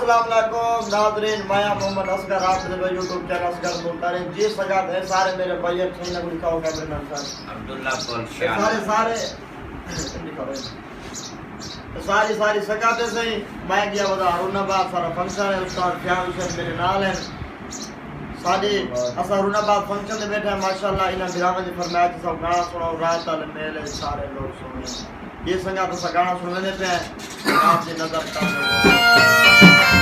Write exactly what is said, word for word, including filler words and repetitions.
السلام علیکم ناظرین، میں ہاں محمد اصغر، آپ دے یوٹیوب چینل اصغر ملتانی۔ جی سنگت، اے سارے میرے بھائی ہیں، سائیں نہ کوئی کہو کیمرے مین صاحب۔ عبداللہ پل اے سارے، شاہ۔ سارے اے ساری، ساری سنگت ہے سائیں۔ میں گیا ودا ہارون آباد، سارا فنکشن ہے، استاد فیاض حسین میرے نال ہیں۔ ساری اسا ہارون آباد فنکشن دے بیٹھے ہیں، ماشاءاللہ انہاں بھراواں دی فرمائش سب گانا سناؤ، رات والے میلے سارے لوگ سننے۔ یہ سنگت اسا گانا سننے پہ ہیں، آپ دی نظر کر۔